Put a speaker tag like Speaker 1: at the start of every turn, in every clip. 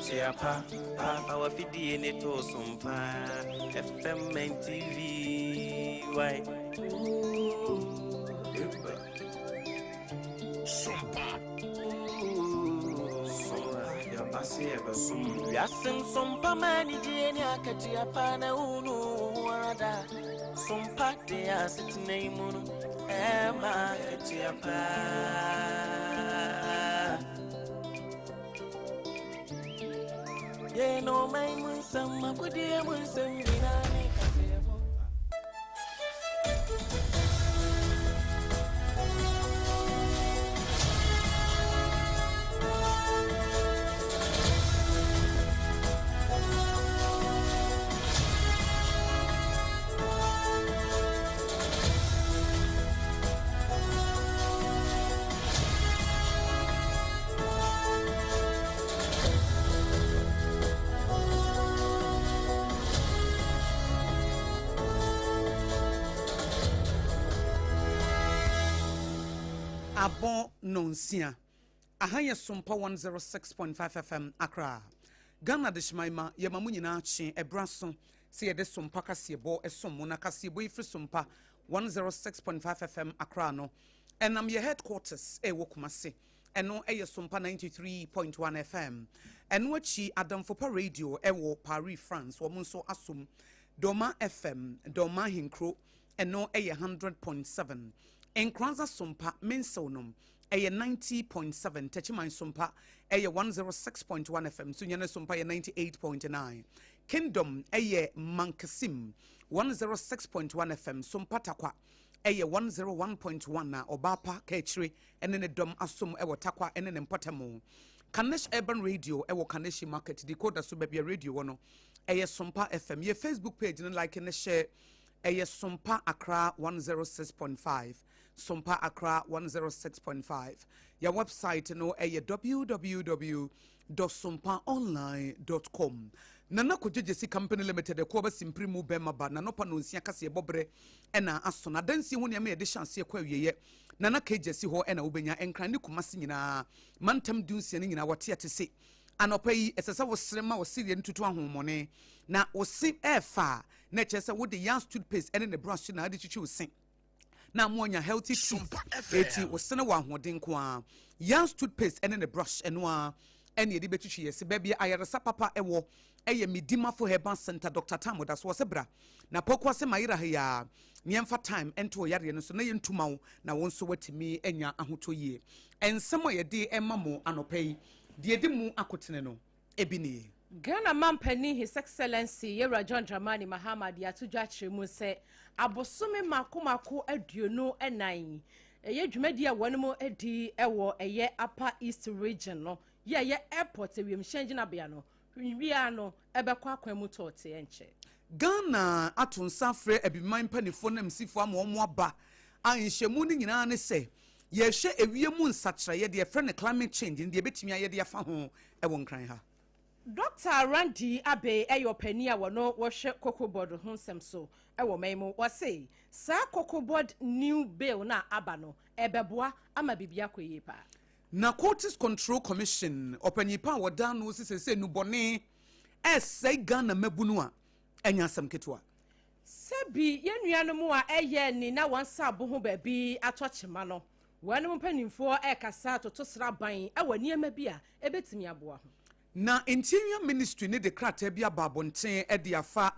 Speaker 1: Akatua pa pa fa w'afidie ne to so mpa FM and TV why Ooh,
Speaker 2: Sompa.
Speaker 1: Sompa yɛba se yɛbɛsom. Wiase nsompa ma anigyeɛ ne akatua pa na wonu wo ho ara da. Sompa de asetena yi mu no ɛma akatua pa. Yɛn ɔman mu nsɛm, agodie mu nsɛm nyinaa ne kaseɛbɔ.
Speaker 3: Abɔ nnɔnsia. Aha yɛ Sompa 106.5 FM Accra. Ghana Adehyeman ma yɛma mo nyinaa kye ɛberɛ aso sɛ yɛde Sompa kaseɛbɔ som mo na kaseɛbɔ yi firi Sompa 106.5 FM Accra no ɛnam yɛ headquarters ɛwɔ Kumasi Ɛno yɛ Sompa 93.1 FM. Ɛno akyi, Adamfopa Radio wɔ Paris, France, wɔn nso asom. Doma FM, Doma Ahenkuro, ɛno yɛ 100.7. Nkoranza Sompa, Mensew nom, ɛyɛ 90.7. Techiman Sompa ɛyɛ 106.1 FM. Sunyani Sompa yɛ 98.9. Kingdom ɛyɛ Mankasim 106.1 FM. Sompa Takwa ɛyɛ 101.1 na Ɔbaapa Kaakyire ne ne dɔm asom wɔ Tarkwa ne ne mpɔtam. Kanesh Urban Radio wɔ Kaneshie Market, decoder so baabi a radio wɔ no, ɛyɛ Sompa FM. Yɛ Facebook page no like ne share, ɛyɛ Sompa Accra 106.5. Sompa Accra 106.5. Yɛ website no ɛyɛ www.sompaonline.com. Nana Kojo Gyesi Company Limited ɛkoɔ ba simpiri mu bɛma ba nanɔpa nonsia kaseɛ bɔberɛ ɛna aso na adansie ho nneɛma yɛde hyɛ aseɛ kɔ awieɛ Nana Kegya si hɔ na wobɛnya Nkran ne Kumasi nyinaa mantam dunsia no nyinaa wɔte ate se anɔpa yi ɛsɛ sɛ wosere ma wo sereɛ no tutu ahohommɔne na wo se ɛɛfa a na ɛkyerɛ sɛ wode Yas toothpaste ɛne ne brush na ade twitwi wo se na ama wanya healthy teeth eti wo sene wɔ ahoɔden nko ara Yas toothpaste ɛne ne brush ɛno ara ɛne yɛde bɛtwitwi yɛ se baabi ayaresa papa ɛwɔ ɛyɛ Medimafo Herbal Center Doctor Tam da so ɔse bra na Pokuase Mayera ha yi ara na yɛmfa time nto wo yareɛ no so na yɛntu ma wo na wo nso woatumi anya ahotɔ yie. Nsɛm a yɛde rema mo anɔpa yi, deɛ ɛdi mu akotene no, ebi nie.
Speaker 4: Ghana Mampanin His Excellency Yɛwura John Dramani Mahama de ato dwa akyerɛ mu sɛ abosome mako mako 24 ɛyɛ dwumadie a wɔn di wɔ ɛyɛ Upper East Region no yɛ ɛyɛ airport wiemhyɛn gyinabea no Wia no ɛbɛkɔ akwan mu tɔɔte ɛnkyɛ.
Speaker 3: Ghana ato nsa afrɛ Abibiman mpaninfoɔ nanmusifoɔ ama wɔn aba a nhyiamu no nyinaa ne sɛ yɛrehwɛ ewiem mu nsakyeraeɛ, deɛ yɛfrɛ no climate change no, deɛ yɛbɛtumi ayɛ de afa ho wɔ Nkran ha.
Speaker 4: Dɔkta Randy Abbey yɛ ɔpanin a wɔno wɔhwɛ Cocoa Board ho nsɛm so wɔ ɔman mu. Wɔse saa Cocoa Board New Bill no a aba no ɛbɛboa ama biribi akɔ yie paa.
Speaker 3: Narcotics Control Commission ɔpanyin pa a wɔda ano si sɛ sɛ nnubɔne ɛresɛe Ghana mmabunu a, ɛnyɛ asɛm ketewa.
Speaker 4: Sɛbi yɛn nuanom a ɛyɛ ni na wɔn nsa abo ho baabi atɔ kyema no, wɔnom mpanimfoɔ rekasa toto sraban wɔ nneɛma bi a ɛbɛtumi aboa ho.
Speaker 3: Na Interior Ministry no de krataa bi aba abɔnten de afa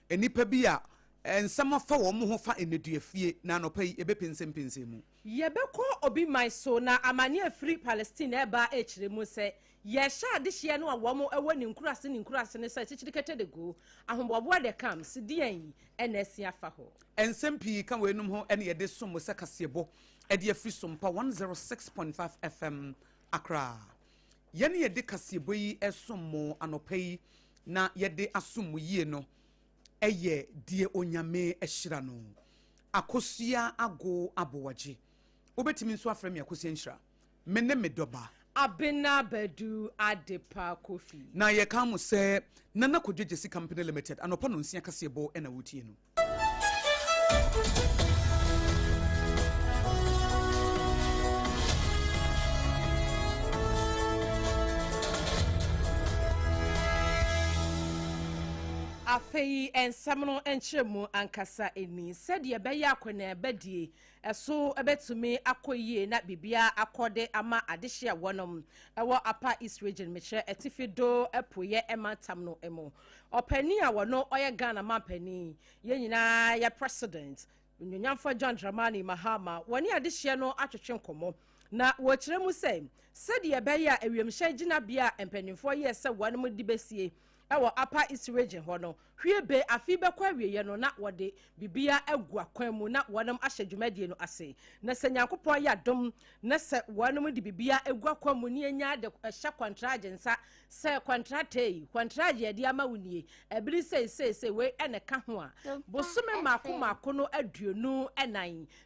Speaker 3: nnipa bi a nsɛm afa wɔn ho fa nneduafie, na anɔpa yi yɛbɛpɛnsɛmpɛnsɛn mu.
Speaker 4: Yɛbɛkɔ obi man so, na amane a ɛfiri Palestine reba rekyerɛ mu sɛ yɛrehyɛ adehyeɛ no a wɔn wɔ ne nkuraase ne nkuraase no sɛ kyekyere kɛtɛ de gu, ahoboaboa de comes, deɛn na asi afa hɔ?
Speaker 3: Nsɛm pii ka weinom ho na yɛde som mo sɛ kaseɛbɔ de afiri Sompa 106.5 FM Accra. Yɛn yɛde kaseɛbɔ yi som mo anɔpa yi na yɛde asom mo yie no yɛ deɛ Onyame ahyira no. Akosua Ago Aboagye. Wobɛtumi nso afrɛ me Akosua Nhyira. Me ne me dɔba.
Speaker 4: Abena Badu Adepa Kofi.
Speaker 3: Na yɛka mo sɛ Nana Kwadwo Gyasi Company Limited anɔpa nonsia kaseɛbɔ na wotie no.
Speaker 4: Afei nsɛm no nkyerɛmu ankasa ni, Sɛdeɛ ɛbɛyɛ akɔneabadie ɛso bɛtumi akɔ yie na biribiara akɔ de ama adehyeɛ a wɔnom wɔ Upper East Region, mekyerɛ Atifi do Apueɛ Mantam no mu. Ɔpanin a wɔno ɔyɛ Ghana manpanin, yɛn nyinaa yɛ President, Onuonyamfoɔ John Dramani Mahama, wɔne adehyeɛ no atwetwe nkɔmmɔ na wɔkyerɛ mu sɛ, sɛdeɛ ɛbɛyɛ a awiemhyɛn gyinabea a mpanimfoɔ yɛɛ sɛ wɔnom de bɛsie wɔ Upper East Region hɔ no, hwie be afe bɛkɔ awieɛ no na wɔde biribiara agu akwan mu na wɔnom ahyɛ dwumadie no ase. Na sɛ Nyankopɔn yɛ adom na sɛ wɔnom de biribiara agu akwan mu ne yɛnya de hyɛ kɔntragye nsa sɛ kɔntrata yi, kɔntragye yɛde ama wo nie, ɛbere sei sei sei wei ɛna ɛka ho a, bosome mmaako mmaako no 24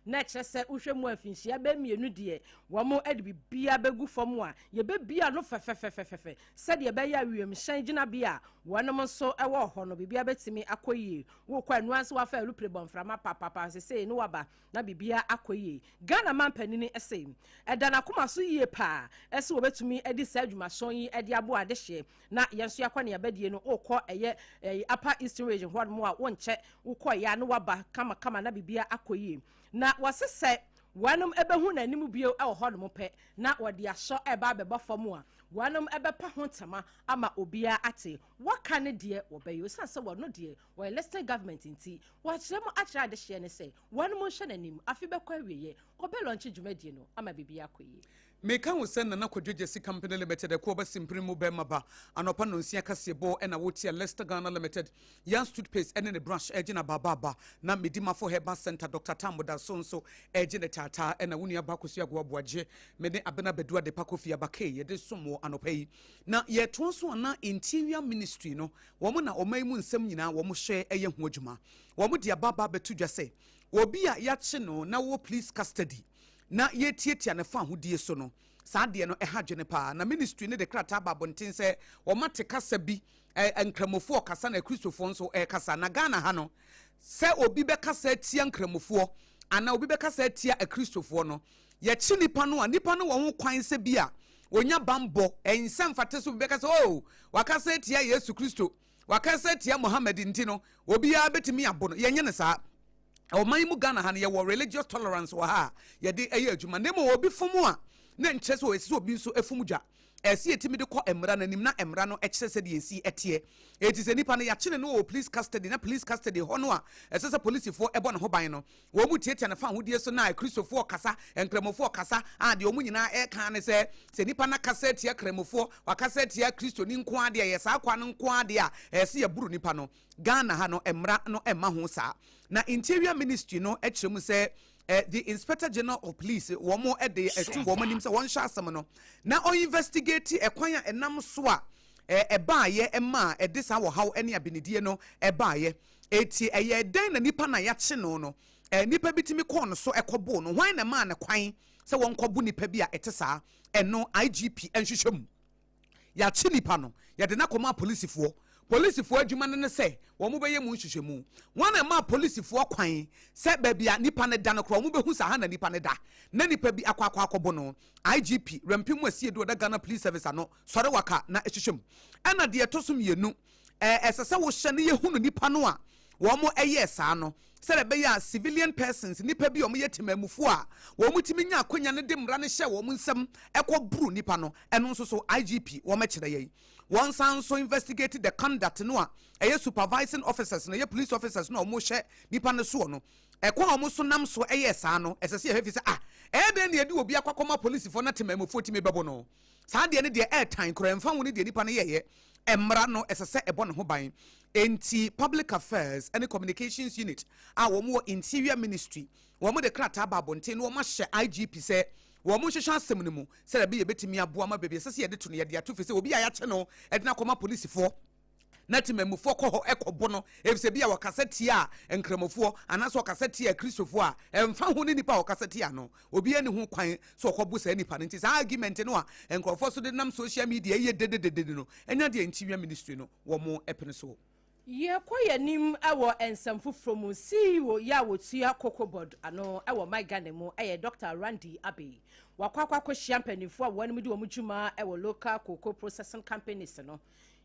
Speaker 4: na ɛkyerɛ sɛ wohwɛ mu a mfinhyia bɛyɛ mmienu deɛ wɔn de biribiara bɛgu fam a yɛbɛbia no fɛfɛfɛfɛfɛ Sɛdeɛ ɛbɛyɛ a wiemhyɛn gyinabea a wɔnom nso wɔ hɔ no, biribiara bɛtumi akɔ yie. Wokɔ a, ɛno ara nso woafa alupre bɔ mframa papapa, sesei ne woaba na biribiara akɔ yie. Ghana manpanini se, ɛda n'akoma so yie pa ara sɛ wɔbɛtumi adi saa adwumason yi de aboa adehyeɛ na yɛn nso yɛakɔ ne abadie no. Wokɔ ɛyɛ Upper Eastern Region hɔnom a, wonkyɛ, wokɔeɛ a ne woaba kamakama na biribiara akɔ yie. Na wɔse sɛ wɔnom bɛhu n'anim bio wɔ hɔnom pɛ na wɔde asɔ reba abɛbɔ fam a, wɔnom bɛpa ho ntama ama obiara ate. Wɔka ne deɛ wɔbɛyɛ, osiane sɛ wɔno deɛ wɔyɛ listing government nti, wɔakyerɛ mu akyerɛ adehyeɛ no sɛ wɔnom nhyɛ n'anim, afe bɛkɔ awieɛ, wɔbɛ launche dwumadie no ama biribiara akɔ yie.
Speaker 3: Meka wo sɛ Nana Kwadwo Gyasi Company Limited ɛkoɔ ba simpiri mu bɛɛma ba anɔpa nonsia kaseɛbɔ ɛna wotia Leicester Ghana Limited Yans toothpaste ɛne ne brush ɛgye na baabaaba na Medimafo Herbal Centre Doctor Tam Modaso nso ɛgye ne taataa ɛna wo nua ba Akosua Agoa Boagye me ne Abena Badu Adepa Kofi Aba Kay yɛde som wo anɔpa yi na yɛtoa so ana Interior Ministry no wɔn na ɔman yi mu nsɛm nyinaa wɔn hwɛ ɛyɛ ho adwuma wɔn de aba aba abɛto dwa sɛ obi a yakye no na wɔ police custody na yɛretiatia ne fawohodie so no, saa adeɛ no ɛha adwene paa. Na ministry no de krataa ba abɔnten sɛ wɔate kasa bi, ɛ, Nkramofoɔ kasa na Akristofoɔ nso ɛrekasa. Na Ghana ha no, sɛ obi bɛkasa atia Nkramofoɔ anaa obi bɛkasa atia Akristofoɔ no, yɛkye nipa no a, nipa no wɔ ho kwan sɛ bi a ɔnya banbɔ. Ɛnsɛ mfata sɛ obi bɛka sɛ, oh, wakasa atia Yesu Kristo, wakasa atia Mohammed nti no, obiara bɛtumi abo no. Yɛnyɛ no saa. Ɔman yi mu Ghana ha no yɛwɔ religious tolerance wɔ ha a yɛde ɛyɛ adwuma na mmom obi fom a na nkyerɛ sɛ ɛsɛ sɛ obi nso fom dwa. Ɛsɛ yɛtumi de kɔ mmara no anim na mmara no kyerɛ sɛdeɛ ɛsi ɛteɛ. Enti sɛ nipa no yɛakye no no wɔ police custody na police custody hɔ no a ɛsɛ sɛ polisifoɔ ɛbɔ ne ho ban no wɔn mu tiatia ne fa ahodie so na Akristofoɔ kasa, Nkramofoɔ kasa a deɛ wɔn nyinaa ɛka ne sɛ sɛ nipa no akasa atia Kramofoɔ, wakasa atia Kristoni nko ara deɛ ɛyɛ saa kwa no nko ara deɛ a ɛsɛ yɛboro nipa no. Ghana ha no mmra no mma ho saa. Na Interior Ministry no kyerɛ mu sɛ the Inspector General of Police wɔn de ato wɔn anim sɛ wɔnhyɛ asɛm no na ɔinvestigate ɛkwan a ɛnam so a ɛbaayɛ ɛmaa ɛde saa ɔhaw ne abenedie no ɛbaayɛ. Eti ɛyɛ dɛn na nipa na yɛakye no no nipa bi tumi kɔɔ no so ɛkɔboo no? Hwan na ɛmaa no kwan sɛ wɔnkɔbo nipa bi a ɛte saa? Ɛno IGP nhwehwɛ mu. Yɛakye nipa no, yɛde no akɔma apolisifoɔ. Polisifoɔ adwuma no ne sɛ wɔbɛyɛ mu nhwehwɛmu. Wɔn na ɛmaa polisifoɔ kwan sɛ baabi a nipa no da no koraa wɔbɛhu sɛ aha na nipa no da, na nipa bi akɔ akɔ akɔbo no. IGP, Rampim Asiedu a ɔda Ghana Police Service ano, sɔre waka na hwehwɛ mu. Ɛna deɛ ɛtɔ so mmienu, ɛsɛ sɛ wohyɛ na yɛhunu nipa no a wɔyɛɛ saa no, sɛdeɛ ɛbɛyɛ a civilian persons, nnipa bi a wɔyɛ temanmufoɔ a wɔtumi nya akwanya no de mmara no hyɛ wɔn nsam kɔboro nnipa no, ɛno nso so IGP wɔmmɛkyerɛ yɛn. Wɔnsan nso investigate the conduct no a ɛyɛ supervising officers no, ɛyɛ police officers no a wɔhyɛ nnipa no soɔ no, ɛkwan a wɔn nso nam so yɛɛ saa no, ɛsɛ sɛ yɛhwɛ fi sɛ ah, ɛyɛ dɛn na yɛde obi akɔ akɔma polisifoɔ na temanmufoɔ tumi bɛbo no? Saa adeɛ no deɛ ɛɛtan koraa, ɛmfa ho ne deɛ nipa no yɛeɛ, mmara no ɛsɛ sɛ ɛbɔ ne ho ban. Enti Public Affairs ne Communications Unit a wɔn wɔ Interior Ministry, wɔn de krataa ba abɔnten na wɔn ahyɛ IGP sɛ wɔn nhwehwɛ asɛm no mu sɛdeɛ ɛbɛyɛ yɛbɛtumi aboa ma baabi ɛsɛ sɛ yɛde to no yɛde ato firi sɛ obi a yɛakye no de no akɔma polisifoɔ na temammufoɔ kɔ hɔ kɔbo no efisɛ bi a wɔkasa tia Nkramofoɔ anaasɛ wɔkasa tia Kristofoɔ a ɛmfa ho ne nipa a wɔkasa tia no, obiara nni ho kwan sɛ ɔkɔbo saa nipa no. Nti saa argument no a nkurɔfoɔ so de nam social media yɛ dededede no, ɛnyɛ adeɛ a Interior Ministry no wɔn pene soɔ.
Speaker 4: Yɛkɔ yɛn anim wɔ nsɛm foforɔ mu, CEO yi a wɔtua Cocoa Board ano wɔ man Ghana mu yɛ Dɔkta Randy Abbey. Wakɔ akɔ akɔhyia mpanimfoɔ a wɔnom di wɔn dwuma wɔ local cocoa processing companies no.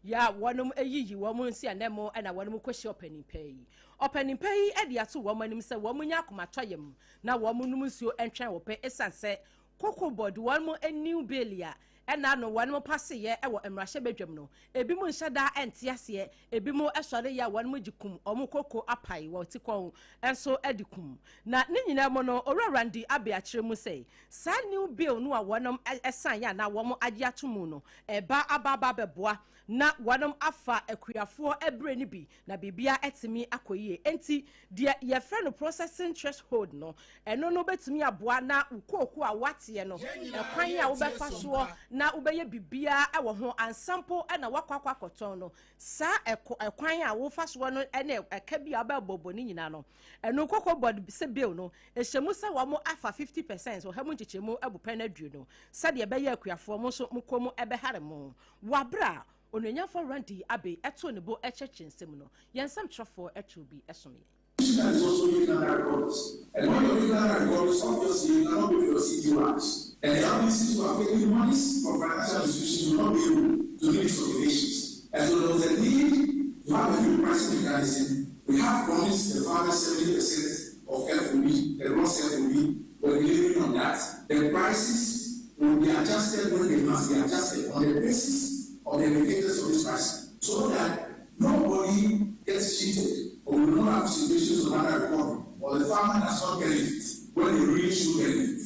Speaker 4: Yɛ a wɔnom ayiyi wɔn nsiananmu na wɔnom kɔhyia ɔpanin pa yi. Ɔpanin pa yi de ato wɔn anim sɛ wɔn nya akomatɔyam na wɔn nom nsuo ntwɛn wɔ pɛ esiane sɛ Cocoa Board wɔnom new bill a ɛna ano wɔnom paseyɛ wɔ mmarahyɛbadwam no, ebinom nhyɛ da nte aseɛ, ebinom sɔre yɛ a wɔnom gye kum wɔn koko apae wɔn tikɔn nso de kum. Na ne nyinaa mu no, Owura Randy Abbey akyerɛ mu sɛ saa new bill no a wɔnom san yɛ anaa wɔn agye ato mu no ɛba aba aba abɛboa na wɔnom afa akuafoɔ ɛberɛ no bi na biribiara atumi akɔ yie. Enti deɛ yɛfrɛ no processing threshold no, ɛno no bɛtumi aboa na wo kooko a woateɛ no, ɛkwan a wobɛfa soɔ na wobɛyɛ biribiara wɔ ho ansa mpo na woakɔ akɔ akɔtɔn no, saa ɛkɔ ɛkwan a wofa soɔ no ne ɛka bi a wobɛbɔbɔ ne nyinaa no, ɛno Cocoa Board sɛ bill no, ɛhyɛ mu sɛ wɔn afa 50 percent, ɔha mu nkyekyɛmu abupɛn aduonu, sɛdeɛ ɛbɛyɛ akuafoɔ mo nso mo kɔn mu ɛbɛhare mo wɔ aberɛ a Onuonyamfoɔ Randy Abbey too ne bo kyerɛkyerɛ nsɛm no, yɛn nsɛmtwerɛfoɔ too bi som yɛn.
Speaker 2: That is also making other recoveries. And when you're making other recoveries, obviously you cannot pay for your CTYs. And the LBCs who are taking monies from financial institutions will not be able to meet these obligations. And so there was a need to have a new pricing mechanism. We have promised the farmers 70% of FOB, the gross FOB. We're delivering on that. The prices will be adjusted when they must be adjusted on the basis of the indicators of this pricing, so that nobody gets cheated or will not have situations of under recovery or the farmer does not benefit when they really should benefit.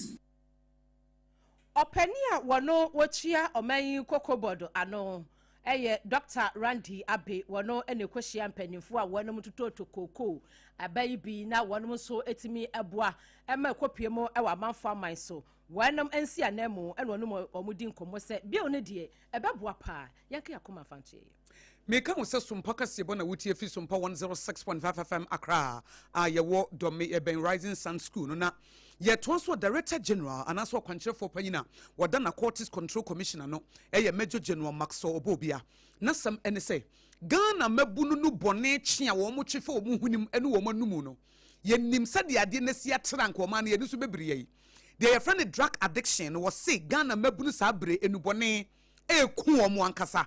Speaker 4: Ɔpanin a wɔno wɔtua ɔman yi Cocoa Board ano yɛ Dɔkta Randy Abbey. Wɔno na ɛkɔhyia mpanimfoɔ a wɔnom tototo kookoo aba yi bi na wɔnom nso tumi boa ma ɛkɔpue mu wɔ amanfoɔ aman so. Wɔnom nsi ananmu na wɔnom wɔn di nkɔmmɔ sɛ bill no deɛ ɛbɛboa paa. Yɛnka yɛn akoma mfa nto yɛn yam.
Speaker 3: Meka wo sɛ Sompa kaseɛbɔ na wotie fi Sompa 106.5 FM Accra a yɛwɔ Dɔme yɛbɛn Rising Sun School no na yɛtoa so a Director General anaasɛ ɔkwankyerɛfoɔ panyin a wɔda Narcotics Control Commission ano ɛyɛ Major General Maxwell Oboobia n'asɛm ɛne sɛ Ghana mmabunu no bɔne kye a wɔn twe fa wɔn hwenem ne wɔn anomu no yɛnim sɛdeɛ adeɛ no asi atra nka ɔman no yɛn ani so bɛbiri yɛn deɛ yɛfrɛ no drug addiction no wɔse Ghana mmabunu saa bere enubɔne reku wɔn ankasa.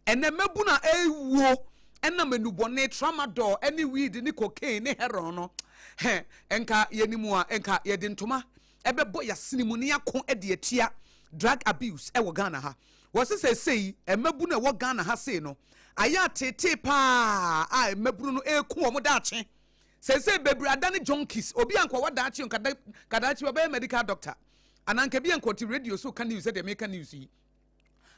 Speaker 3: Ɛnnɛ, mmabun a ɛrewuo ɛnam nnubɔne, tramadol ne weed ne cocaine ne heroin no, hɛ, nka yɛnim a, nka yɛde ntoma ɛbɛbɔ yɛasene mu ne yɛako de atia drug abuse ɛwɔ Ghana ha. Wɔse seesei mmabunu a ɛwɔ Ghana ha sei no, ayɛ ateetee paa a mmabunu no ɛreku wɔn daakye. Seesei bebree adane junkies. Obi a nka ɔwɔ daakye, nka daakye ɔbɛyɛ medical doctor. Anaa anka bi anka ɔte radio so ka news sɛdeɛ meka news yi.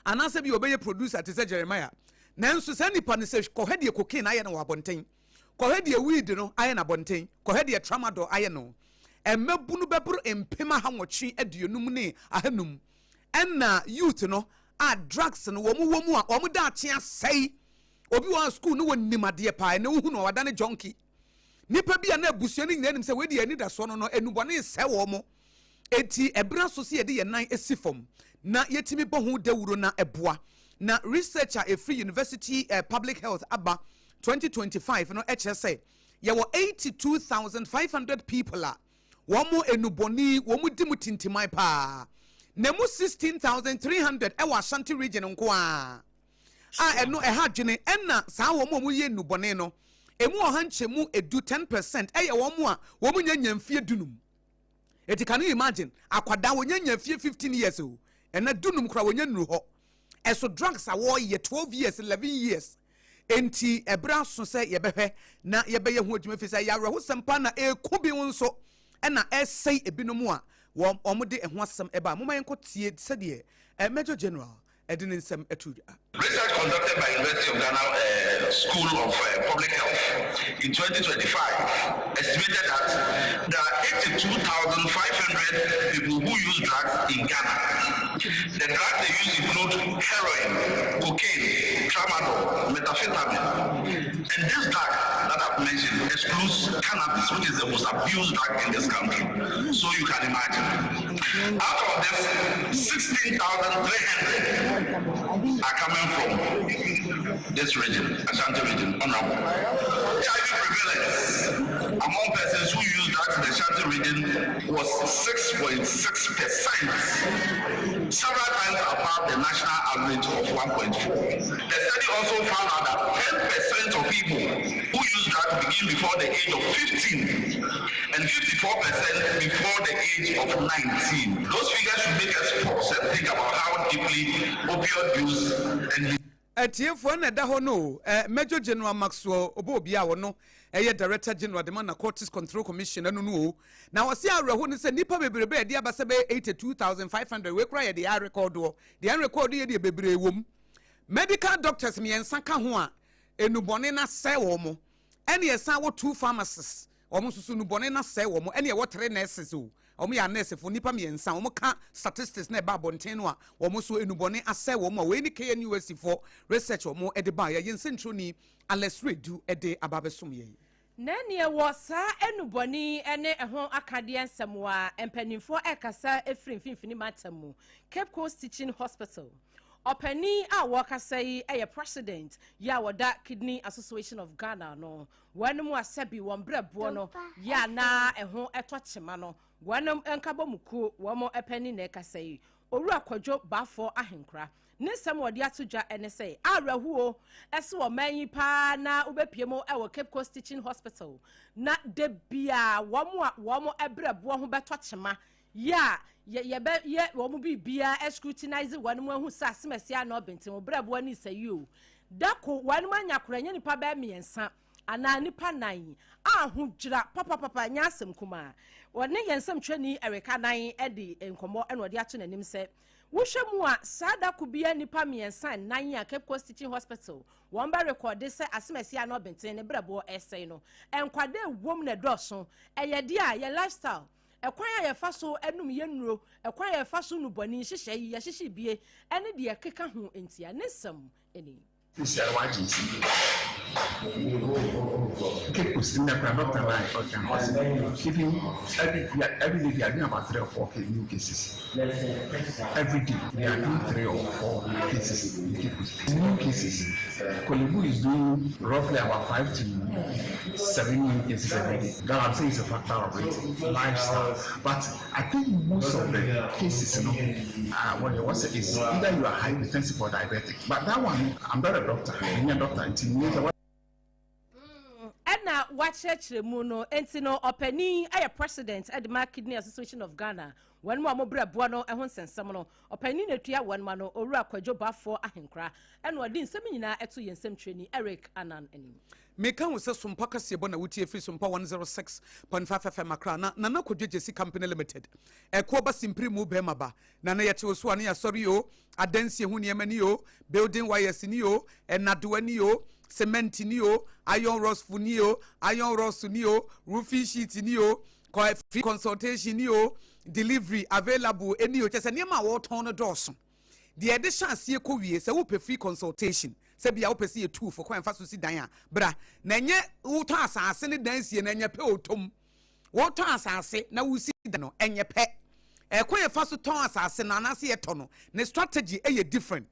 Speaker 3: Anaasɛ bi ɔbɛyɛ producer te sɛ Jeremiah. Nanso saa nipa no sɛ kɔhwɛ deɛ cocaine ayɛ no wɔ abɔnten, kɔhwɛ deɛ weed no ayɛ no abɔnten, kɔhwɛ deɛ tramadol ayɛ no. Mmabunu bɛboro 850,500 ɛna youth no a drugs no wɔn wɔ mu a wɔn daakye asɛe. Obi wɔ school no wɔnim adeɛ paa, ɛnɛ wohu no a wadane junkie. Nnipa bi a na abusua no nyinaa nim sɛ wei deɛ anidasoɔ no no, nnubɔne resɛe wɔn. Enti ɛberɛ aso sɛ yɛde yɛn nan si fam na yɛtumi bɔ ho dawuro na ɛboa. Na research a ɛfiri University Public Health aba 2025 no kyerɛ sɛ yɛwɔ 82,500 people a wɔn nnubɔne wɔn di mu tintiman paa. Na ɛmu 16,300 wɔ Ashanti region nko ara. A ɛno ɛha adwene. Ɛna saa wɔn a wɔyɛ nnubɔne no, ɛmu 10%, 10%, ɛyɛ wɔn a wɔn nya nya mfie dunum. Eti can you imagine akwadaa wɔnya nya mfie 15 years o, ɛna dunum koraa wɔnya nnuru hɔ. Ɛso drugs a wɔyɛ 12 years, 11 years. Enti ɛberɛ aso sɛ yɛbɛhwɛ na yɛbɛyɛ ho adwuma firi sɛ ɛyɛ awerɛhosɛm paa na ɛku bi nso ɛna ɛsɛe ebinom a wɔn wɔn de ɛho asɛm ɛba. Momma yɛnkɔ tie sɛdeɛ Major General ɛde ne nsɛm ɛto dwa.
Speaker 5: Research conducted by University of Ghana uh, School of uh, Public Health in 2025 estimated that there are 82,500 people who use drugs in Ghana. The drugs they use include heroin, cocaine, tramadol, methamphetamine. And this drug that I've mentioned excludes cannabis, which is the most abused drug in this country. So you can imagine. Out of this, 16,300 are coming from this region, Ashanti region, Honorable. HIV prevalence among persons who use drugs in the Ashanti region was 6.6%, several times above the national average of 1.4. The study also found out that 10% of people who use drugs begin before the age of 15 and 54% before the age of 19. Those figures should make us pause and think about how deeply opioid use and
Speaker 3: Atiefoɔ, na ɛda hɔ no, Major General Maxwell Obuobi a wɔno ɛyɛ Director General de ma Narcotics Control Commission ɛno no o, na wɔsi awerɛho no sɛ nnipa bebrebe a yɛde aba sɛ bɛyɛ 82,500. Wei koraa yɛde arekɔdoɔ deɛ ɛrekɔdo yɛ deɛ bebree wɔ mu. Medical doctors mmiɛnsa ka ho a enubɔne na sɛ wɔn mo, ɛne yɛsan wɔ two pharmacists, wɔn nso so nubɔne na sɛ wɔn, ɛne yɛwɔ three nurses o, wɔn yɛ anɛsefo, nipa mmiɛnsa wɔn ka statistics na ɛba abɔnten no a wɔn nso enubɔne asɛ wɔn. A wɔn ni KNUST foɔ research wɔn ɛde ba yɛ, yɛn nsɛntwerɛni Alex Redu ɛde aba abɛsom yɛn.
Speaker 4: Na neɛ wɔ saa enubɔne ne ɛho akadeɛ nsɛm a mpanimfoɔ ɛrekasa efiri Mfimfini Mantam mu, Cape Coast Teaching Hospital ɔpanin a wɔrekasa yi yɛ president yi a wɔda Kidney Association of Ghana no. Wɔn mu asɛbi wɔn brɛboɔ no yɛ anaa ɛho ɛtɔ kyema no, wɔn nkabɔ mu kuo wɔn panin na ɛkasa yi, Owura Kwadwo Baafoɔ Ahenkora. Ne nsɛm wɔde ato dwa ne sɛ awerɛhoɔ ɛso wɔ man yi paa na wobɛpie mu ɛwɔ Cape Coast Teaching Hospital na de bia wɔn a wɔn brɛboɔ ho bɛtɔ kyema yɛ a yɛbɛ yɛ wɔn biribiara, scrutinize wɔn mu ahu sɛ asemɛsi ano ɔbɛnten wɔn brɛboɔ ne sɛ yi o dako wɔn anya kora nyɛ nipa bɛɛ mmiɛnsa anaa nipa nan a ho gyira papapapa nyɛ asɛm kumaa. Wɔne yɛn nsɛmtwerɛni Ɛreka nan de nkɔmmɔ ɛna ɔde ato n'anim sɛ wohwɛ mu a, saa dako bia nipa mmiɛnsa nan a Cape Coast Teaching Hospital wɔn bɛ rekɔde sɛ asemɛsi ano ɔbɛnten ne brɛboɔ ɛsɛn no, nkwadaa ewom na ɛdɔɔso. Ɛyɛ deɛ a yɛ lifestyle, ɛkwan a yɛfa so ɛnum yɛ nnuro, ɛkwan a yɛfa so nubɔni nhyehyɛ yi yɛhyehyɛ bie ɛne deɛ ɛkeka ho ntia. Ne nsɛm ɛni.
Speaker 2: Sisi a wagye ti Cape Coast nnɛ kora doctor na ɔka ɔsɛ even every day they are doing about three or four new cases. Every day they are doing three or four cases in Cape Coast, new cases. Korle Bu is doing roughly about five to seven new cases every day. That I'm saying is a factor of it, lifestyle. But I think most of the cases, what it was is either you are hypertensive or diabetic. But that one, I'm not a doctor. I'm a doctor. Until
Speaker 4: Ɛna wakyerɛkyerɛ mu no, nti no ɔpanin ɛyɛ president ɛde ma Kidney Association of Ghana, wɔn mu a wɔbrɛ boɔ no ho nsɛnsɛm no, ɔpanin na etua wɔn ma no, Owura Kwadwo Bafoɔ Ahenkora, ɛna ɔde nsɛm nyinaa ɛto yɛn nsɛmtwerɛni Eric Anan anim.
Speaker 3: Meka wo sɛ Sompa kaseɛ bɔ na wotie firi Sompa 106.5 FM Akra. Na Nana Kwadwo Gyesi Company Limited ɛkoɔ ba simpiri mu bɛrima ba Nana yɛte wo so a ne yɛasɔre o, adansie ho nneɛma ni o, building wires ni o, ɛnadoa ni o, cement ni o, iron rods ni o, iron rods ni o, roofing sheet ni o, free consultation ni o, delivery available ɛni o. Kyɛ sɛ nneɛma a wɔretɔn no dɔɔso deɛ, yɛde hyɛ aseɛ kɔ wie. Sɛ wopɛ free consultation, sɛ bia wopɛ sɛ yɛtu fo kwan fa so si dan a, bra na ɛnyɛ wotɔ asase ne dan sie na ɛnyɛ pɛ otom. Wotɔ asase na wosi dan no, ɛnyɛ pɛ. Ɛkwan yɛfa so tɔn asase no anaasɛ yɛtɔ no ne strategy ɛyɛ different,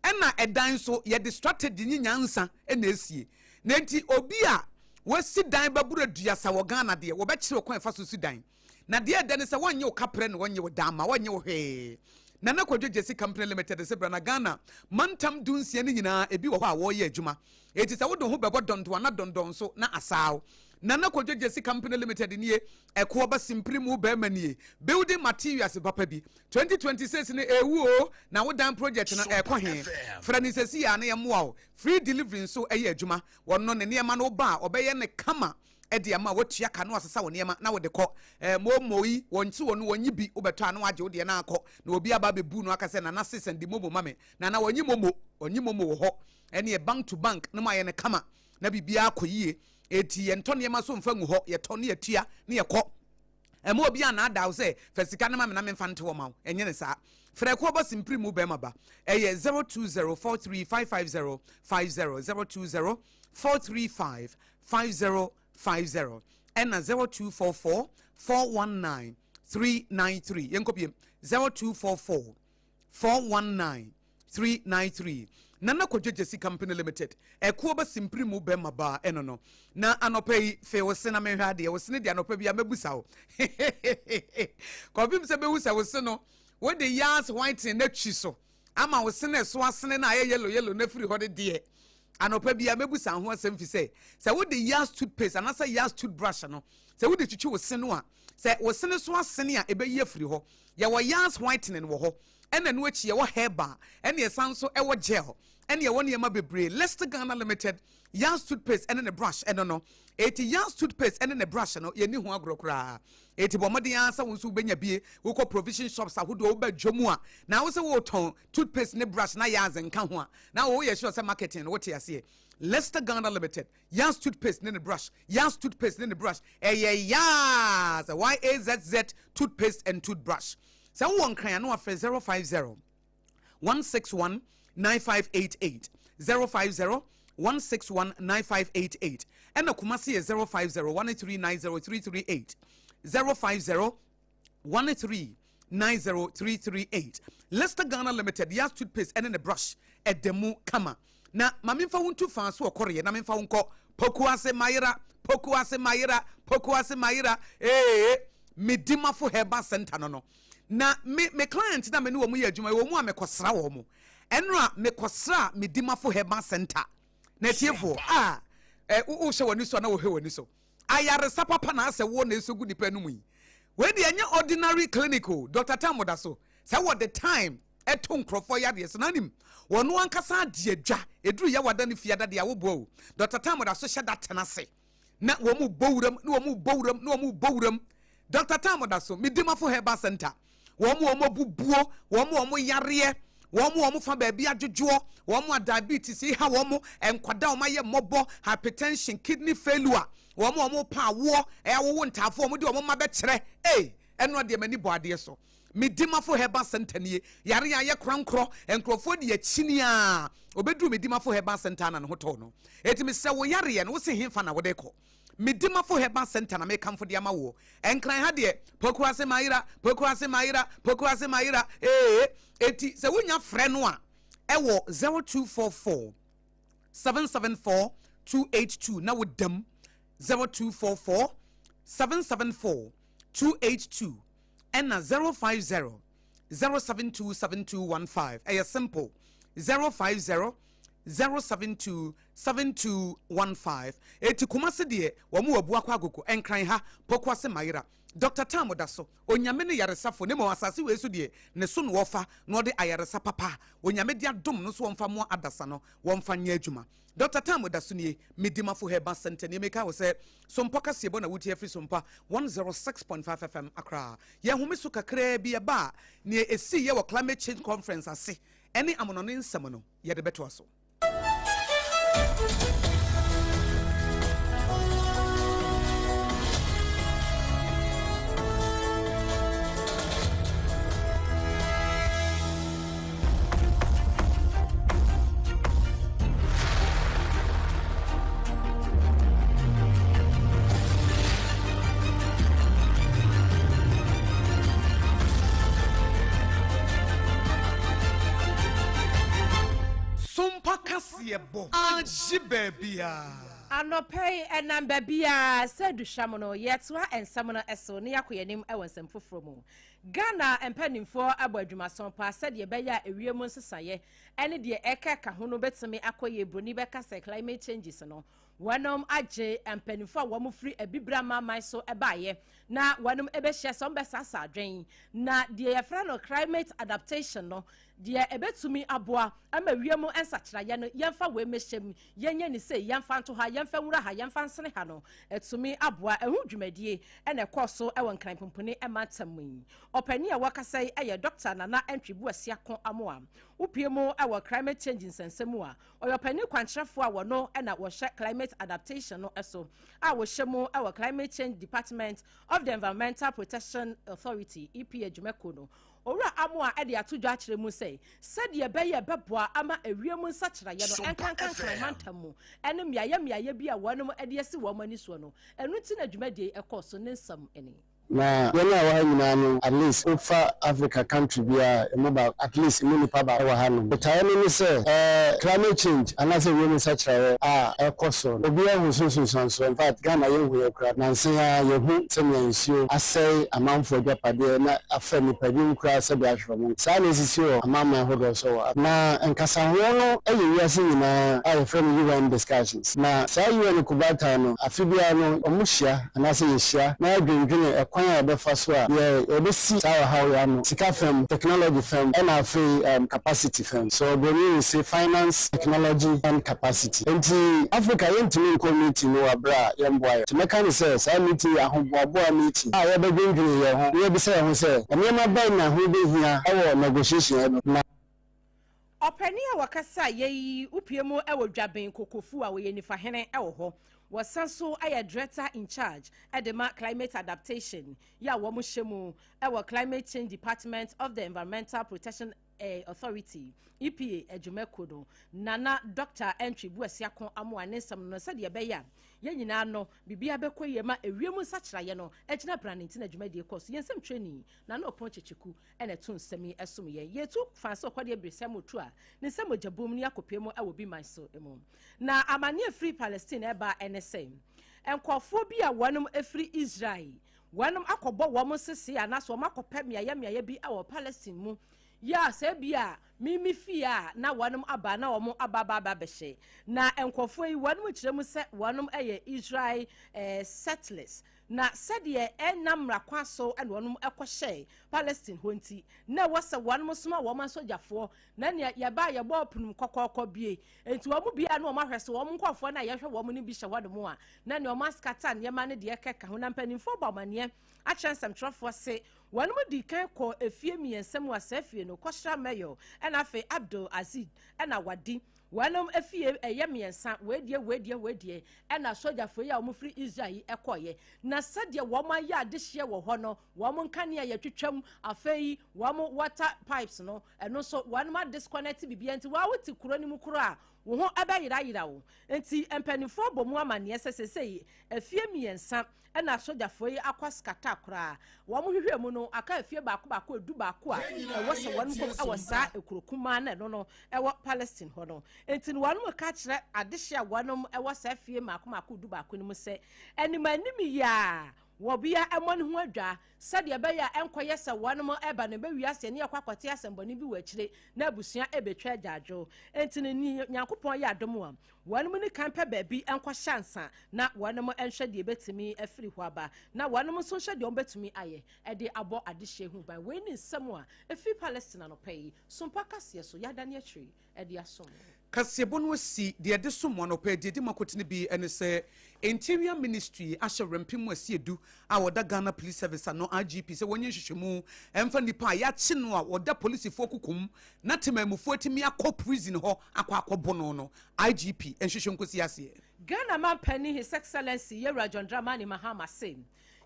Speaker 3: ɛna ɛdan nso yɛde strategy ne nyansa ɛna esie. Na nti obi a wasi dan bɛboro 30 wɔ Ghana deɛ, wɔbɛkyerɛ kwan yɛfa so si dan. Na deɛ ɛdɛ ne sɛ wɔnyɛ wo kaprɛ na wɔnyɛ wo dan ma wɔnyɛ wo hwee. Nana Kwadwo Gyesi Company Limited sɛ bra na Ghana mantam 16 no nyinaa ebi wɔ hɔ a wɔreyɛ adwuma. Eti sɛ wode ho bɛbɔ dɔntoa na dɔndɔn so na asaaw. Nana Kwadwo Gyesi Company Limited nie, ɛkoɔ ba simpiri mu bɛrima nie, building materials papa bi. 2026 no ewu o, na wo dan project no ɛkɔ he? Frɛ ne sɛsi a na yɛmmoa wo. Free delivery nso ɛyɛ adwuma. Wɔno ne nneɛma no ba a, ɔbɛyɛ ne kama ɛde ama watua ka no asesa wɔ nneɛma na wɔde kɔ. Momo yi wɔn ti wɔn wɔnyi bi, wobɛtɔ a na wagye wo deɛ na akɔ. Na obi aba abɛbu no aka sɛ, "Nana sisan di momo ma me." Nana wɔnyi momo, wɔnyi momo wɔ hɔ. Ɛne bank to bank na mo ayɛ no kama na biribiara akɔ yie. Eti yɛntɔ nneɛma so mfa ngu hɔ, yɛtɔ ne yɛtua ne yɛkɔ. Ɛma obi annaadaa wo sɛ fa sika no ma me na memfa nte hɔ ma wo. Ɛnyɛ ne saa. Frɛ Kuo Bɔ Simpiri mu bɛrima ba. Ɛyɛ 0204355050, 0204355050 ɛna 0244419393. Yɛnkɔ biem, 0244 419 393. Nana Kwadwo Gyasi Company Limited, ɛkuo ba simpiri mu bɛma baa ɛno no. Na anɔpa yi, fee wo se na menhwɛ adeɛ, wo sene deɛ anɔpa bi a mɛbusa wo. Kɔpem sɛ bɛhu sɛ wo se no, wode yas whitening no atwi so ama wo sene ɛso asene no ayɛ yellow yellow no afiri hɔ de deɛ. Anɔpa bi a mɛbusa ho asɛm fi sɛ, sɛ wode yas toothpaste anaasɛ yas toothbrush no, sɛ wode twitwi wo se no a, sɛ wo sene so asene a ɛbɛyi afiri hɔ. Yɛwɔ yas whitening wɔ hɔ. Ɛna ɛno akyi yɛwɔ herbal, ɛna yɛsan nso ɛwɔ gel, ɛna yɛwɔ nneɛma bebree. List Ghana Limited, Yans toothpaste ɛne ne brush ɛno no. Eti Yans toothpaste ɛne ne brush no yɛnni ho agorɔ koraa. Eti bɔ mmɔden ara sɛ wo nso wobɛnya bie. Wokɔ provision shops ahodoɔ, woba dwa mu a, na wo sɛ wotɔn toothpaste ne brush na Yans nka ho a, na woyɛ sure sɛ marketing no wote aseɛ. Lester Ghana Limited, Yans toothpaste ne ne brush, Yans toothpaste ne ne brush, ɛyɛ Yaz, Y-A-Z-Z toothpaste and toothbrush. Sɛ wowɔ Nkran a na wafrɛ 050 161 9588, 050 161 9588. Ɛna Kumasi yɛ 050 1390338, 050 1390338. Lester Ghana Limited, Yas toothpaste ɛne ne brush ɛda mu kama. Na ma memfa wo ntu faa so ɔkɔreɛ na memfa wo nkɔ Pokuase Mayera, Pokuase Mayera, Pokuase Mayera, ee, Medimafo Herbal Center no no. Na me me client na me ne wɔn yɛ adwuma, ɛwɔ mu a mekɔsra wɔn. Ɛno a mekɔsra Medimafo Herbal Center. Na atiefoɔ a ɛ wohyɛ w'ani so a na wɔhwɛ w'ani so. Ayaresa papa na asɛ wo na ɛsɔ gu nipa anum yi. Wei deɛ ɛnyɛ ordinary clinic o, Dr. Tam da so. Sɛ wɔde time ɛto nkurɔfoɔ yadeɛ so na anim wɔn ankasa adi adwa ɛduru yɛ wada ne fiada deɛ awoboa o. Dr. Tam da so hyɛ da tena ase na wɔn mu bɔ wuram na wɔn mu bɔ wuram na wɔn mu bɔ wuram. Dr. Tam da so Medimafo Herbal Center, wɔn wɔn abubuo, wɔn wɔn yareɛ, wɔn wɔn fa baabi adwodwoɔ, wɔn a diabetes ha wɔn, nkwadaa wɔn ayɛ mmɔbɔ, hypertension, kidney failure, wɔn wɔn pa awoɔ, ɛyɛ awowo ntaafoɔ, wɔn de wɔn mma bɛkyerɛ, ee, ɛno adeɛ m'ani bɔ adeɛ so. Medimafo Herbal Center nie, yare a yɛ korankorɔ, nkurɔfoɔ de akyini a, obɛduru Medimafo Herbal Center na ne ho tɔɔ no. Eti mesrɛ wo yareɛ no, wo se hefa na wode kɔ? Medimafo Herbal Center na mekamfo de ama woɔ. Nkran ha deɛ, Pokuase Mayera, Pokuase Mayera, Pokuase Mayera, ee. Eti sɛ wonya frɛ no a, ɛwɔ 0244 774 282 na wodam 0244 774 282 ɛna 050 072 7215. Ɛyɛ simple, 050 072 7215. Eti Kumase deɛ wɔn wɔ Abuakwa Agogo, Nkran ha Pokuase Mayera. Dr. Tam da so, Onyame ne yaresafo, ne mmom asase wei so deɛ ne so na wɔfa na ɔde ayaresa papa Onyame de adom no so wɔmfa mmoa adasa no wɔmfa nyɛ adwuma. Dr. Tam da so nie, Medimafo Herbal Center nie. Meka wo sɛ Sompa kaseɛbɔ na wotie afiri Sompa 106.5 FM Accra. Yɛn home so kakraa bi ɛba a, nea ɛsii yɛ wɔ Climate Change Conference ase ɛne amonɔne nsɛm no yɛde bɛtoa so. Sompa kaseɛ bɔ agye baabiara.
Speaker 4: Anɔpa yi, ɛnam baabiara sɛ aduhwam no, yɛtoa nsɛm no so na yɛakɔ yɛn anim wɔ nsɛm foforɔ mu. Ghana mpanimfoɔ abɔ adwumason paa sɛdeɛ ɛbɛyɛ a ewiem nsesaeɛ ne deɛ ɛkeka ho no bɛtumi akɔ yie. Buroni bɛka sɛ climate changes no, wɔnom agye mpanimfoɔ a wɔn firi abibire amanaman so baeɛ na wɔnom bɛhyia sɛ wɔn bɛsasa adwen na deɛ yɛfrɛ no climate adaptation no, deɛ ɛbɛtumi aboa ama wiem nsakyeraeɛ no, yɛmfa wei mmɛhyɛ mu, yɛnyɛ ne sei, yɛmfa nto ha. yɛmfa nwura ha, yɛmfa nsene ha no atumi aboa. Ɛho dwumadie ɛna ɛkɔɔ so ɛwɔ Nkran Pumpuni mantam mu yi. Ɔpanin a wɔkasa yi ɛyɛ Dr. Nana Antwi Boasiako Amoah. Wopie mu ɛwɔ climate change nsɛnsɛm mu a, ɔyɛ ɔpanin kwankyerɛfoɔ a wɔno ɛna wɔhyɛ climate adaptation no ɛso a wɔhyɛ mu ɛwɔ Climate Change Department of the Environmental Protection Authority, EPA dwumakuo no. Owura Amoah ɛde ato dwa akyerɛ mu sɛ sɛdeɛ ɛbɛyɛ ɛbɛboa ama ewiem nsakyerɛeɛ no ɛnkankankran mantam mu ɛne mmeayɛ mmeayɛ bi a wɔnom ɛde asi wɔn ani soɔ no, ɛno nti na dwumadie ɛkɔɔ so. Ne nsɛm ɛni.
Speaker 6: Na yɛn a wɔ ha nyinaa no, at least wofa Africa country biara emu ba, at least emu nipa baako wɔ ha nom. Botaeɛ no ne sɛ climate change anaasɛ wiem nsakyerɛeɛ a ɛkɔ so no, obiara hu so nsunsuansoɔ. In fact, Ghana yɛnhu yɛ koraa. Nansa yi ara yɛhu sɛnea nsuo asɛe amanfoɔ agyapadeɛ na afa nnipa binom koraa sɛdeɛ ahwere wɔn. Saa na ɛsisi wɔ amanaman ahodoɔ so wɔ. Na nkasahoɔ no yɛ wiase nyinaa a yɛfrɛ no UN discussions. Na saa UN kubaatan no, afe biara no wɔhyia anaasɛ yɛhyia na yɛdwendwene ɛkwan a yɛbɛfa so a yɛbɛsi saa ɔhaw yi ano, sika fam, technology fam, ɛna afei capacity fam. So Obroni will say finance, technology and capacity. Nti Africa yɛntumi nkɔ meeting no wɔ abere a yɛmboa yɛ. Nti mɛka ne sɛ saa meeting yɛ ahoboaboa meeting a yɛbɛdwendwene yɛn ho na yɛbisa yɛn ho sɛ nneɛma bɛn na ho bɛhia ɛwɔ negotiation ɛno na
Speaker 4: Ɔpanin a wɔkasa yɛyi wopie mu wɔ Dwaben Kokofu a wɔyɛ nifahene wɔ hɔ, wɔsan so yɛ director in charge de ma climate adaptation yɛ a wɔn hyɛ mu wɔ Climate Change Department of the Environmental Protection Authority, EPA adwumakuo no, Nana Dr. Antwi Boasiako Amoah, ne nsɛm no sɛdeɛ ɛbɛyɛ a yɛn nyinaa no biribiara bɛkɔ yie ma ewiem nsakyeraeɛ no agyina brane nti na dwumadie kɔ so. Yɛn nsɛm twerɛni Nana Ɔpɔn Kyekyeku ɛna ɛto nsɛm yi ɛsom yɛn. Yɛtu fa sɛ ɔkɔdeɛ beresɛ mu tu a ne nsɛm mogya bom ne akɔpie mu ɛwɔ bi man so mu. Na amanneɛ firi Palestine ɛba ɛne sɛ nkɔfoɔ bi a wɔnom ɛfiri Israel, wɔnom akɔbɔ wɔn sese anaasɛ wɔn akɔpɛ mmeayɛ mmeayɛ bi ɛwɔ Palestine mu yɛ a sɛ bi a mimi fie a na wɔnom aba na wɔn aba abɛhyɛ. Na nkɔfoɔ yi wɔnom kyerɛ mu sɛ wɔnom ɛyɛ Israel settlers, na sɛdeɛ ɛnam mmara kwan so ɛna wɔnom ɛkɔhyɛ Palestine hɔ nti na ɛwɔ sɛ wɔnom soma wɔn asogyafoɔ na nea yɛba yɛbɔ punum kɔkɔɔkɔ bie nti wɔn bia na wɔn ahwɛ so wɔn nkɔfoɔ na yɛhwɛ wɔn no bi hyɛ hɔ nom a na nea wɔn askata nneɛma no deɛ kɛka ho. Na mpanimfoɔ bɔ amaneɛ akyerɛ nsɛmtwerɛfoɔ se wɔn di kan kɔ efie mmiɛnsa mu a saa fie no kɔhyira mayor ɛna afei Abdul Aziz ɛna wadi wɔnom efie ɛyɛ mmiɛnsa, weedie weedie weedie, ɛna sogyafoɔ yi a wɔn firi Israel yi ɛkɔɔyɛ. Na sɛdeɛ wɔn ayɛ adehyeɛ wɔ hɔ no, wɔn nkanea yɛtwitwam, afei wɔn water pipes no ɛno nso wɔn adisconnect biribiara, nti wɔn a wote kuro no mu koro a wɔn ho ɛbɛyerayera wo. Nti mpanimfoɔ bɔ mu amaneɛ sɛ sɛsɛyi efie mmiɛnsa ɛna sogyafoɔ yi akɔ skata koraa. Wɔn hwehwɛ mu no aka efie baako baako 11 a ɛwɔ sɛ wɔn kɔm ɛwɔ saa ekuro kumaa na ɛno no ɛwɔ Palestine hɔ no. Nti no wɔn ka kyerɛ adehye a wɔn ɛwɔ saa fie mako mako 11 no mu sɛ anim anim yi a wɔbea ɛmɔ ne ho adwa sɛdeɛ ɛbɛyɛ a ɛnkɔyɛ sɛ wɔn ɛba no ɛbɛwi aseɛ ne yɛkɔ akɔte asɛmbɔne bi wɔ akyire na abusua ɛbɛtwa agyaadwo. Nti no Nyankopɔn yɛ adom a wɔn mu ne kan pɛ baabi nkɔhyɛ ansa na wɔn nhwɛ deɛ ɛbɛtumi afiri hɔ aba, na wɔn nso nhwɛ deɛ wɔbɛtumi ayɛ ɛde abɔ adehyeɛ ho ban. Wei ne nsɛm a ɛfiri Palestine anɔpa yi Sompa kaseɛ so yɛadane akyiri ɛde asom.
Speaker 3: Kaseɛbɔ no asi deɛ ɛde som anɔpa deɛ di mu akotene bi ne sɛ Interior Ministry ahyɛ Rɛmpem Asiedu a wɔda Ghana Police Service ano IGP sɛ wɔnyɛ nhwehwɛmu ɛmfa nnipa a yɛakye no a wɔda polisifoɔ kukum na temammufoɔ atumi akɔ prison hɔ akɔ akɔbo no IGP nhwehwɛ nkosi aseɛ.
Speaker 4: Ghana mampanin, His Excellency Yɛwura John Dramani Mahama, se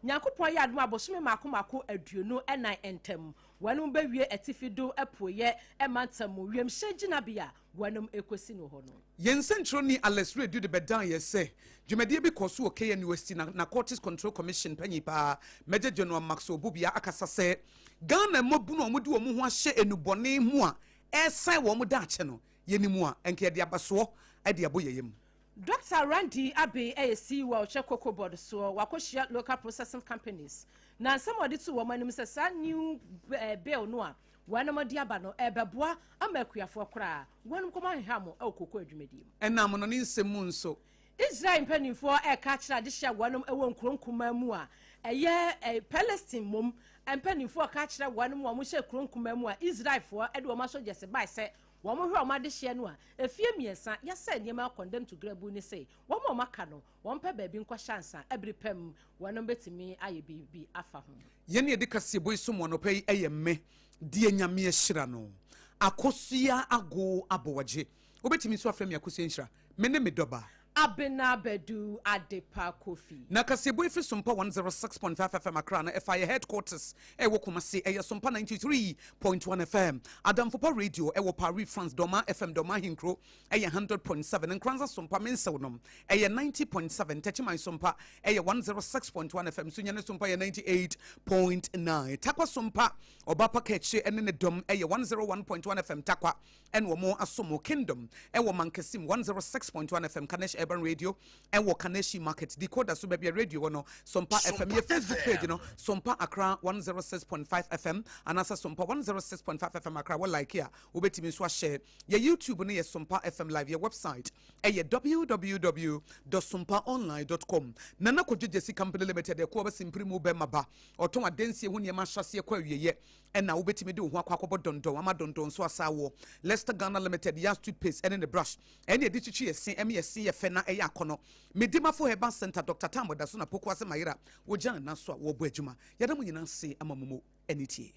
Speaker 4: Nyankopɔn yɛ adom abosome mako mako 24 ntam wɔnom bɛwie atifi do apueyɛ mantam mu wiemhyɛn gyinabea wɔnom ekosi no hɔ no.
Speaker 3: Yɛn nsɛntwerɛni Alex Redu de bɛdan yɛ sɛ dwumadie bi kɔ so wɔ KNUST na Narcotics Control Commission panyin paa, Major General Maxwell Bobia, akasa sɛ Ghana mmabunu a wɔde wɔn ho ahyɛ enubɔne mu a ɛresan wɔn daakye no, yɛnim a ɛnka yɛde abasoɔ de abɔ yɛn yam.
Speaker 4: Dr. Randy Abbey ɛyɛ CEO a ɔkyɛ Cocoa Board soɔ, wakɔhyia local processing companies na nsɛm a ɔde to wɔn anim sɛ saa new bill no a wɔnom de aba no ɛbɛboa ama akuafoɔ koraa wɔnom kɔm ahwehwɛ mo ɛwɔ koko adwumadie mu.
Speaker 3: Ɛnam no ne nsɛm mu nso.
Speaker 4: Israel mpanimfoɔ ɛka kyerɛ adehyeɛ a wɔnom ɛwɔ nkuro nkumaa mu a ɛyɛ Palestine mom mpanimfoɔ ka kyerɛ wɔnom a wɔhyɛ kuro nkumaa mu a Israelfoɔ ɛde wɔn asogya bae sɛ Wɔn hwɛ wɔn adehyeɛ no a, efie mmiɛnsa yɛsɛ nneɛma condemn to grabu ne se wɔn a wɔn aka no wɔn pɛ baabi nkɔhyɛ ansa ɛbere pɛm wɔn bɛtumi ayɛ biribi afa ho.
Speaker 3: Yɛn yɛde kaseɛbɔ yi so mu anɔpa yi yɛ mme deɛ Nyame ahyira no. Akosua Ago Aboagye. Wobɛtumi nso afrɛ me Akosua Nhyira. Me ne me dɔba.
Speaker 4: Abena Badu Adepa Kofi.
Speaker 3: Na kaseɛbɔ yi firi Sompa 106.5 FM Accra no ɛfa yɛ headquarters ɛwɔ Kumasi, ɛyɛ Sompa 93.1 FM. Adamfopa Radio ɛwɔ Paris, France, Dɔma FM, Dɔma Ahenkuro ɛyɛ 100.7, Nkoranza Sompa Mensew nom ɛyɛ 90.7, Techiman Sompa ɛyɛ 106.1 FM, Sunyani Sompa yɛ 98.9, Takwa Sompa Ɔbapa Kɛkye ɛne ne dɔm ɛyɛ 101.1 FM Takwa ɛne wɔn asom Kingdom ɛwɔ Mankasim 106.1 FM, Kanesh Urban Radio ɛwɔ Kaneshi Market, decoder so baabi a radio wɔ no Sompa FM, yɛ Facebook page no Sompa Accra 106.5 FM anaasɛ Sompa 106.5 FM Accra, wɔ like a wobɛtumi nso ahyɛ. Yɛ YouTube no yɛ Sompa FM Live. Yɛ website ɛyɛ www.sompaonline.com. Nana Kodwo Gyesi Company Limited ɛkoa bɛsi mu bɛma ba ɔtɔn adansie ho nneɛma ahyɛseɛ kɔ awieyɛ, ɛna wobɛtumi de wo ho akɔ akɔbɔ dɔndɔn ama dɔndɔn nso asa wɔ Leicester Ghana Limited. Yas toothpaste ɛne ne brush ɛne yɛde kyikyi yɛ se ɛme yɛ se yɛ fɛ na ɛyɛ akɔnɔ. Medimafo Herbal Center, Dr Tam ɔda so na poko ase mayera wogyina ne nan so a wɔbɔ adwuma. Yɛda mo nyinaa se ama mo mo ani tie.